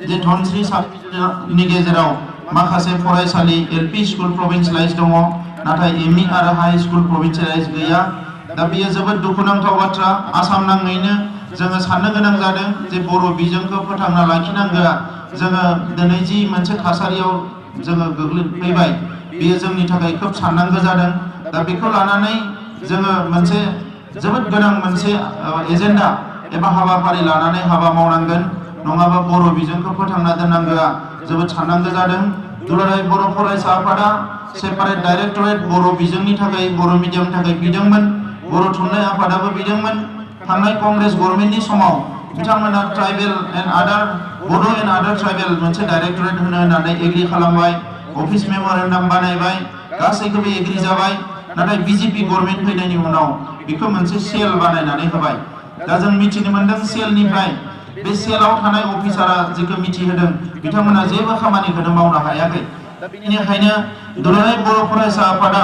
जे धनस्री साबनि गेजेराव माखासे फरायसालि एलपि स्कुल प्रभिन्सियेलाइज दङ नाथाय एमइ आरो हाई स्कुल प्रभिन्सियेलाइज गैया। दा बेयो जोबोद दुखुनांथाव बाथ्रा। आसाम नाङैनो जोङो साननो गोनां जादों जे बर' बिजोंखौ फोथांना लाखिनांगौआ जोङो दिनै जि मोनसे थासारियाव जोङो गोग्लैफैबाय बेयो जोंनि थाखाय खोब साननांगौ जादों। दा बेखौ लानानै जोङो मोनसे जोबोद गोनां मोनसे एजेन्डा एबा हाबाफारि लानानै हाबा मावनांगोन, नङाबा बर' बिजोंखौ फोथांना दोननांगौआ जोबोद साननांगौ जादों। दुलाराय बर' फरायसा आफादा सेपारेट डाइरेक्टरेट बर' बिजोंनि थाखाय बर' मिडियामनि थाखाय बिदोंमोन। बर' थुनलाइ आफादाबो बिदोंमोन। थांनाय कंग्रेस गभर्नमेन्टनि समाव बिथांमोना ट्राइबेल एन्ड आदार बड' एन्ड आदार ट्राइबेल मोनसे डाइरेक्टरेट होनो होननानै एग्रि खालामबाय, अफिस मेम'रेन्डाम बानायबाय, गासैखौबो एग्रि जाबाय। नाथाय बिजेपि गभर्नमेन्ट फैनायनि उनाव बेखौ मोनसे सेल बानायनानै होबाय। दा जों मिथिनो मोनदों सेलनिफ्राय बे सेलाव थानाय अफिसारा जेखौ मिथिहोदों बिथांमोना जेबो खामानिखौनो मावनो हायाखै। दा बेनिखायनो दुलाराय बर' फरायसा आफादा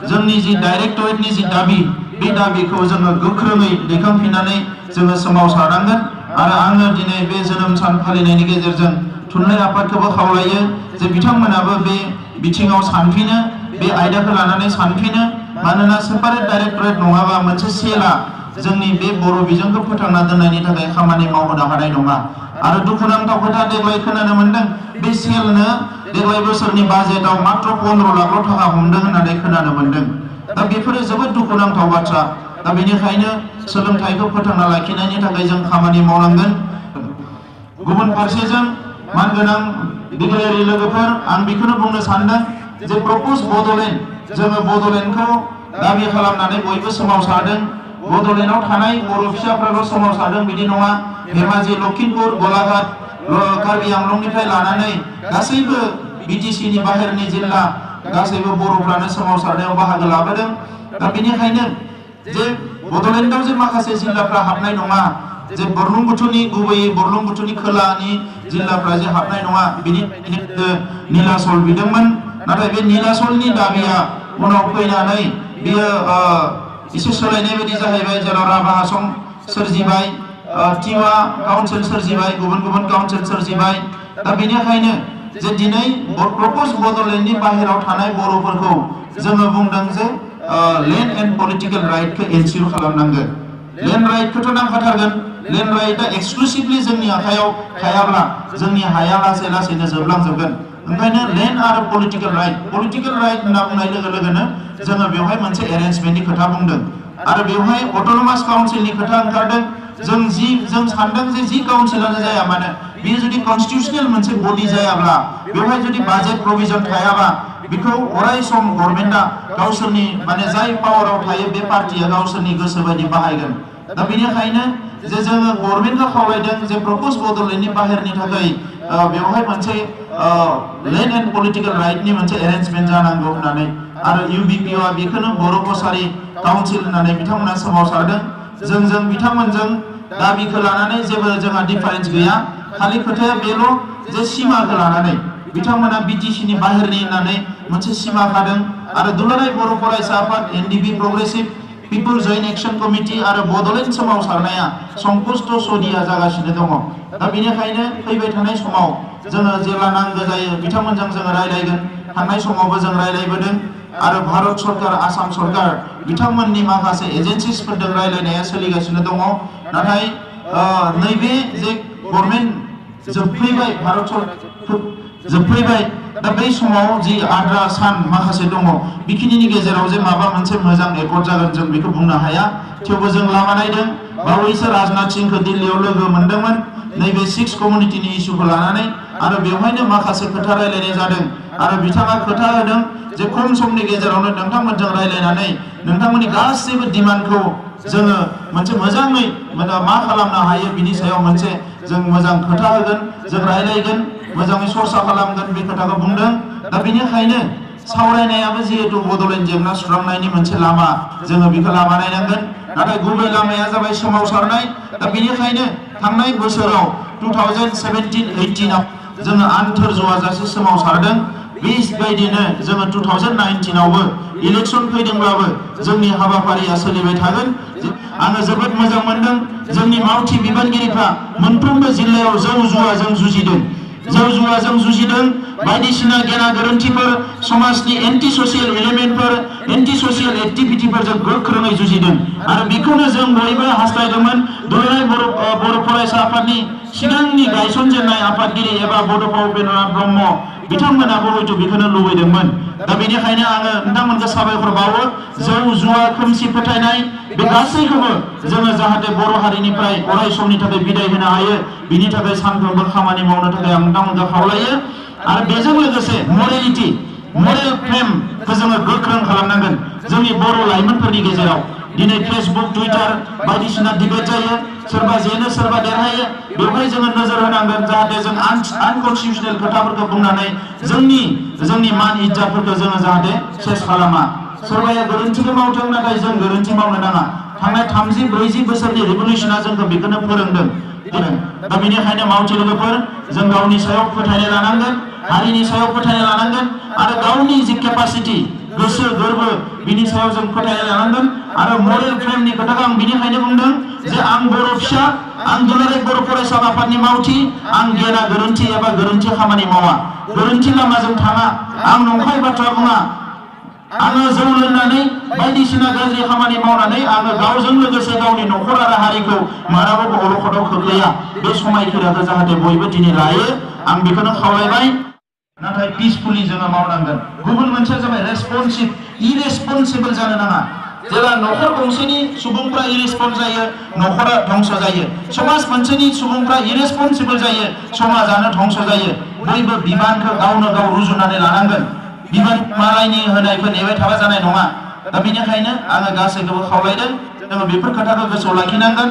जोंनि जि डाइरेक्टरेटनि जि दाबि बे दाबिखौ जोङो गोख्रोङै दैखांफिननानै जोङो सोमावसारनांगोन। आरो आङो दिनै बे जोनोम सान फालिनायनि गेजेरजों थुनलाइ आफादखौबो खावलायो जे बिथांमोनाबो बे बिथिङाव सानफिनो, बे आयदाखौ लानानै सानफिनो। मानोना सेपारेट डाइरेक्टरेट नङाबा मोनसे सेला जोंनि बे बर' बिजोंखौ फोथांना दोननायनि थाखाय खामानि मावहोनो हानाय नङा। आरो दुखुनांथाव खोथा देग्लाय खोनानो मोनदों बे सेलनो देग्लाय बोसोरनि बाजेटआव मात्र 15 लाखल' थाखा हमदों होननानै खोनानो मोनदों। दा बेफोरो जोबोद दुखुनांथाव बाथ्रा। दा बेनिखायनो सोलोंथाइखौ फोथांना लाखिनायनि थाखाय जों खामानि मावनांगोन। गुबुन फारसेजों मानगोनां बिग्रायारि लोगोफोर, आं बेखौनो बुंनो सानदों जे प्रप'ज बड'लेण्ड, जोङो बड'लेण्डखौ दाबि खालामनानै बयबो सोमावसारदों। बड'लेण्डआव थानाय बर' फिसाफ्राल' सोमावसारदों बिदि नङा। धेमाजि, लखिमपुर, गलाघाट, कार्बि आंलंनिफ्राय लानानै गासैबो बिटिसिनि बाहेरनि जिल्ला गासैबो बर'फ्रानो सोमावसारनायाव बाहागो लाबोदों। दा बेनिखायनो जे बड'लेण्डआव जे माखासे जिल्लाफ्रा हाबनाय नङा, जे बुरलुंबुथुरनि गुबैयै बुरलुंबुथुरनि खोलानि जिल्लाफ्रा जे हाबनाय नङा, बिनि नीलाचल बिदोंमोन। नाथाय बे नीलाचलनि दाबिया उनाव फैनानै बियो एसे सोलायनाय बायदि जाहैबाय, जेराव राभा हासं सोरजिबाय, टिवा काउन्सिल सोरजिबाय, गुबुन गुबुन काउन्सिल सोरजिबाय। दा बेनिखायनो जे दिनै प्रप'ज बड'लेण्डनि बाहेराव थानाय बर'फोरखौ जोङो बुंदों जे लेन्ड एन्ड पलिटिकेल राइटखौ एनसियर खालामनांगोन। लेन्ड राइटखौथ' नांखाथारगोन। लेन्ड राइटआ एक्सक्लुसिभलि जोंनि आखायाव थायाब्ला जोंनि हाया लासै लासैनो जोबलांजोबगोन। ओंखायनो लेन्ड आरो पलिटिकेल राइट होनना बुंनाय लोगो लोगोनो जोङो बेवहाय मोनसे एरेन्जमेन्टनि खोथा बुंदों आरो बेवहाय अट'नमास काउन्सिलनि खोथा ओंखारदों। जों सानदों जे जि काउन्सिलानो जाया मानो बेयो जुदि कन्स्टिटिउसनेल मोनसे बडि जायाब्ला, बेवहाय जुदि बाजेट प्रभिजन थायाबा, बेखौ अराय सम गभर्नमेन्टआ गावसोरनि जाय पावाराव थायो बे पार्टिया गावसोरनि गोसो बायदि बाहायगोन। दा बेनिखायनो जे जोङो गभर्नमेन्टखौ खावलायदों जे प्रप'ज बड'लेण्डनि बाहेरनि थाखाय बेवहाय मोनसे लेन्ड एन्ड पलिटिकेल राइटनि मोनसे एरेन्जमेन्ट जानांगौ होननानै। आरो इउबिपिआ बेखौनो बर' कसारि काउन्सिल होननानै बिथांमोना सोमावसारदों। जों बिथांमोनजों दाबिखौ लानानै जेबो जोंहा डिफारेन्स गैया। खालि खोथाया बेल' जे सिमाखौ लानानै बिथांमोना बिटिसिनि बाहेरनि होननानै मोनसे सिमा खादों। आरो दुलाराय बर' फरायसा आफाद, NDP, progressive people joint action committee आरो बड'लेण्ड सोमावसारनाया संकुस्त' सदिया जागासिनो दङ। दा बेनिखायनो फैबाय थानाय समाव जोङो जेब्ला नांगौ जायो बिथांमोनजों जोङो रायलायगोन। थांनाय समावबो जों रायलायबोदों आरो भारत सरकार, आसाम सरकार बिथांमोननि माखासे एजेन्सिसफोरजों रायलायनाया सोलिगासिनो दङ। नाथाय नैबे जे गभर्नमेन्ट जोबफैबाय, भारत सरकार जोबफैबाय, दा बै समाव जि आद्रा सान माखासे दङ बेखिनिनि गेजेराव जे माबा मोनसे मोजां एकर्ड जागोन जों बेखौ बुंनो हाया। थेवबो जों लामा नायदों। बावैसो राजनाथ सिंहखौ दिल्लीयाव लोगो मोनदोंमोन नैबे 6 कमिउनिटिनि इस्युखौ लानानै, आरो बेवहायनो माखासे खोथा रायलायनाय जादों। आरो बिथाङा खोथा होदों जे खम समनि गेजेरावनो नोंथांमोनजों रायलायनानै नोंथांमोननि गासैबो डिमान्डखौ जोङो मोनसे मोजाङै मा खालामनो हायो बिनि सायाव मोनसे जों मोजां खोथा होगोन, जों रायलायगोन, मोजाङै सरसा खालामगोन, बे खोथाखौ बुंदों। दा बेनिखायनो सावरायनायाबो जिहेतु बड'लेण्ड जेंना सुस्रांनायनि मोनसे लामा, जोङो बेखौ लामा नायनांगोन। नाथाय गुबै लामाया जाबाय सोमावसारनाय। दा बेनिखायनो थांनाय बोसोराव 2017-18आव जोङो आन्थोर जवाजासे सोमावसारदों। बेबायदिनो जोङो 2019आवबो इलेक्सन फैदोंब्लाबो जोंनि हाबाफारिया सोलिबाय थागोन। आङो जोबोद मोजां मोनदों जोंनि मावथि बिबानगिरिफ्रा मोनफ्रोमबो जिल्लायाव जौ जुवाजों जुजिदों। जौ जुवाजों जुजिदों बायदिसिना गेना गोरोन्थिफोर समाजनि एन्टि ससियेल एलिमेन्टफोर एन्टि ससियेल एक्टिभिटिफोरजों गोख्रोङै जुजिदों आरो बेखौनो जों बयबो हास्थायदोंमोन दुलाराय बर' फरायसा आफादनि सिगांनि गायसनजेननाय आफादगिरि एबा बड'फा उपेन्द्रनाथ ब्रह्म बिथांमोनाबो हयथ' बेखौनो लुबैदोंमोन दा बेनिखायनो आङो नोंथांमोनखौ साबायखर बावो जौ जुवा खोमसि फोथायनाय बे गासैखौबो जोङो जाहाथे बर' हारिनिफ्राय अराय समनि थाखाय बिदाय होनो हायो बिनि थाखाय सानफ्रोमबो खामानि मावनो थाखाय आं नोंथांमोनखौ खावलायो आरो बेजों लोगोसे मरेलिटि मरेल फ्रेमखौ जोङो गोख्रों खालामनांगोन जोंनि बर' लाइमोनफोरनि गेजेराव दिनै फेसबुक टुइटार बायदिसिना डिबेट जायो सोरबा जेनो सोरबा देरहायो बेवहाय जोङो नोजोर होनांगोन जाहाथे जों आनकनस्टिटिउसनेल खोथाफोरखौ बुंनानै जोंनि मान इज्जतफोरखौ जोङो जाहाथे सेस खालामा सोरबाया गोरोन्थिखौ मावथों नाथाय जों गोरोन्थि मावनो नाङा थांनाय 30-40 बोसोरनि रिभलिउसना जोंखौ बेखौनो फोरोंदों दा बेनिखायनो मावथि लोगोफोर जों गावनि सायाव फोथायनाय लानांगोन हारिनि सायाव फोथायनाय लानांगोन आरो गावनि जि केपासिटी गोसो गोरबो बिनि सायाव जों फोथायनाय लानांगोन आरो मरेल फ्रेमनि खोथाखौ आं बिनिखायनो बुंदों जे आं बर' फिसा आं दुलाराय बर' फरायसा आफादनि मावथि आं गेना गोरोन्थि एबा गोरोन्थि खामानि मावा गोरोन्थि लामाजों थाङा आं नंखाय बाथ्रा बुङा आङो जौ लोंनानै बायदिसिना गाज्रि खामानि मावनानै आङो गावजों लोगोसे गावनि न'खर आरो हारिखौ माराबाबो अलखदाव खोख्लैया बे समायखिराखौ जाहाथे बयबो दिनै लायो आं बेखौनो खावलायबाय नाथाय पिसफुलि जोङो मावनांगोन गुबुन मोनसेया जाबाय रेसपन्सिभ इरेसपन्सिबल जानो नाङा जेब्ला न'खर गंसेनि सुबुंफ्रा इरेसपन्स जायो न'खरा धंस जायो समाज मोनसेनि सुबुंफ्रा इरेसपन्सिबल जायो समाजानो धंस जायो बयबो बिबानखौ गावनो गाव रुजुनानै लानांगोन बिबान मालायनि होनायखौ नेबाय थाबा जानाय नङा दा बेनिखायनो आङो गासैखौबो खावलायदों जोङो बेफोर खोथाखौ गोसोआव लाखिनांगोन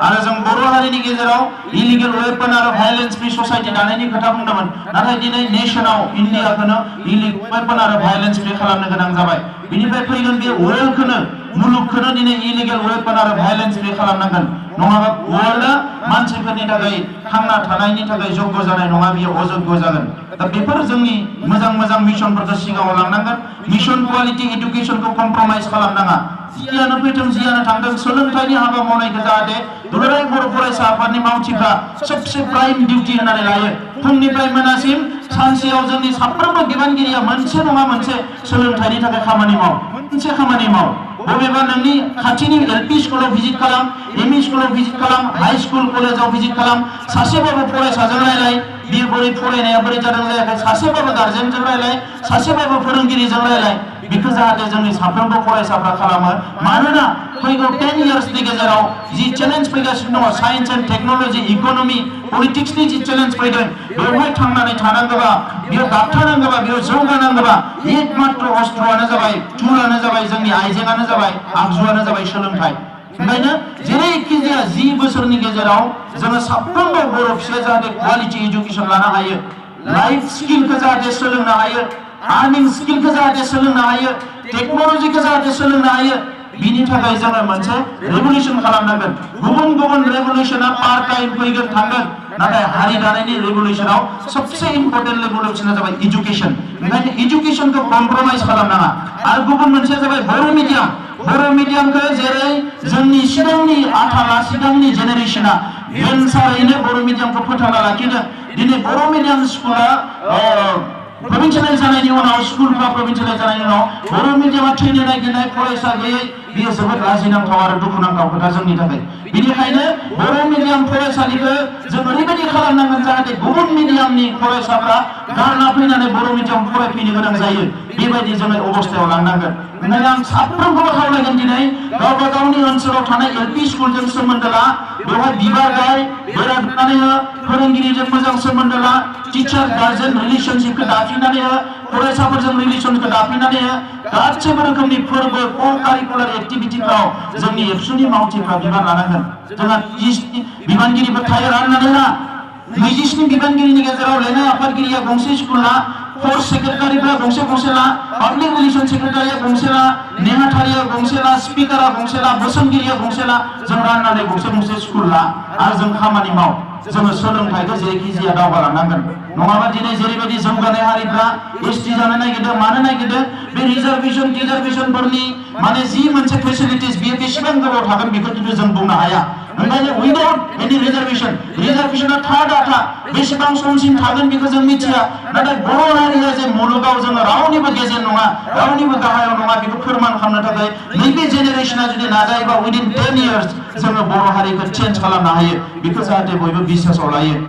आरो जों बर' हारिनि गेजेराव इलिगेल वेपन आरो भायलेन्स फ्रि ससाइटि दानायनि खोथा बुंदोंमोन नाथाय दिनै नेशनाव इन्डियाखौनो इलिगेल वेपन आरो भायलेन्स फ्रि खालामनो गोनां जाबाय बिनिफ्राय फैगोन बे वर्ल्डखौनो मुलुगखौनो दिनै इलिगेल वेपन आरो भायलेन्स फ्रि खालामनांगोन नङाबा वर्ल्डआ मानसिफोरनि थाखाय थांना थानायनि थाखाय जग्य जानाय नङा बियो अजग्य जागोन दा बेफोर जोंनि मोजां मिशनफोरखौ सिगाङाव लांनांगोन मिशन क्वालिटी एडुकेशनखौ कम्प्रमाइज खालामनाङा जियानो फैथों जियानो थांथों सोलोंथाइनि हाबा मावनायखौ जाहाथे दुलाराय बर' फरायसा आफादनि मावथिफ्रा सबसे प्राइम डिउटि होनानै लायो फुंनिफ्राय मोनासिम सानसेयाव जोंनि साफ्रोमबो बिबानगिरिया मोनसे नङा मोनसे सोलोंथाइनि थाखाय खामानि माव मोनसे खामानि माव बबेबा नोंनि खाथिनि एलपि स्कुलाव भिजिट खालाम एमइ स्कुलाव भिजिट खालाम हाई स्कुल कलेजाव भिजिट खालाम सासेबाबो फरायसाजों रायलाय बियो बोरै फरायनाया बोरै जादों जायाखै सासेबाबो गार्जेनजों रायलाय सासेबाबो फोरोंगिरिजों रायलाय बेखौ जाहाथे जोंनि साफ्रोमबो फरायसाफ्रा खालामो मानोना फैगौ 10 इयार्सनि गेजेराव जि चेलेन्ज फैगासिनो दङ साइन्स एन्ड टेक्न'लजि इक'नमि पलिटिक्सनि जि चेलेन्ज फैदों बेवहाय थांनानै थानांगौबा बेयाव गाबथानांगौबा बेयाव जौगानांगौबा एकमात्र अस्त्रआनो जाबाय टुलानो जाबाय जोंनि आइजेंआनो जाबाय आगजुआनो जाबाय सोलोंथाइ ओंखायनो जेरैखि जाया 10 बोसोरनि गेजेराव जोङो साफ्रोमबो बर' फिसाया जाहाथे क्वालिटि एडुकेसन लानो हायो लाइफ स्किलखौ जाहाथे सोलोंनो हायो आर्निं स्किलखौ जाहाथे सोलोंनो हायो टेक्न'लजिखौ जाहाथे सोलोंनो हायो बिनि थाखाय जोङो मोनसे रेभलिउसन खालामनांगोन गुबुन रेभलिउसना पार्ट टाइम फैगोन थांगोन नाथाय हारि दानायनि रेभलिउसनाव सबसे इम्पोर्टेन्ट रेभलिउसना जाबाय एडुकेसन ओंखायनो एडुकेसनखौ कम्प्रमाइज खालामनाङा आरो गुबुन मोनसेया जाबाय बर' मिडियामखौ जेरै जोंनि सिगांनि सिगांनि जेनेरेसना भेन्सारैनो बर' मिडियामखौ फोथांना लाखिदों दिनै बर' मिडियाम स्कुला प्रभिन्सियेलाइज जानायनि उनाव स्कुलफ्रा प्रभिन्सियेलाइज जानायनि उनाव बर' मिडियामा थैनो नागिरनाय फरायसा गैयै बेयो जोबोद लाजिनांथाव आरो दुखुनांथाव खोथा जोंनि थाखाय बेनिखायनो बर' मिडियाम फरायसालिखौ जों ओरैबायदि खालामनांगोन जाहाथे गुबुन मिडियामनि फरायसाफ्रा गारना फैनानै बर' मिडियाम फरायफैनो गोनां जायो बेबायदि जोङो अबस्थायाव लांनांगोन ओंखायनो आं साफ्रोमखौबो खावलायगोन दिनै गावबा गावनि ओनसोलाव थानाय एलपि स्कुलजों सोमोन्दो ला बेवहाय बिबार गाय बेरा दुमनानै हो फोरोंगिरिजों मोजां सोमोन्दो ला टिचार गार्जेन रिलेशनशिपखौ दाफिननानै हो फरायसाफोरजों रिलेशनखौ दाफिननानै हो गासैबो रोखोमनि फोरबो को कारिकुलार एक्टिभिटिफ्राव जोंनि एबसुनि मावथिफ्रा बिबान लानांगोन जोंहा 20 बिबानगिरिफोर थायो राननानै ला 27 बिबानगिरिनि गेजेराव लेङाइ आफादगिरिया गंसे स्कुल ला फोर्स सेक्रेटारिफ्रा गंसे ला पाब्लिक रिलेशन सेक्रेटारिया गंसे ला नेहाथारिया गंसे ला स्पिकारा गंसे ला बोसोनगिरिया गंसे ला जों राननानै गंसे स्कुल ला आरो जों खामानि माव जोङो सोलोंथाइखौ जेरैखि जाया दावगालांनांगोन नङाबा दिनै जेरैबायदि जौगानाय हारिफ्रा एसटि जानो नागिरदों मानो नागिरदों बे रिजार्भेशनफोरनि माने जि मोनसे फेसिलिटिस बियो बेसेबां गोबाव थागोन बेखौ खिन्थु जों बुंनो हाया ओंखायनो उइदाउट एनि रिजार्भेशना था बेसेबां समसिम थागोन बेखौ जों मिथिया नाथाय बर' हारिया जे मुलुगाव जोङो रावनिबो गेजेर नङा रावनिबो गाहायाव नङा बेखौ फोरमान खालामनो थाखाय नैबे जेनेरेशना जुदि नाजायोबा उइदिन 10 years जोङो बर' हारिखौ चेन्ज खालामनो हायो बेखौ जाहाथे बयबो बिश्वासाव लायो।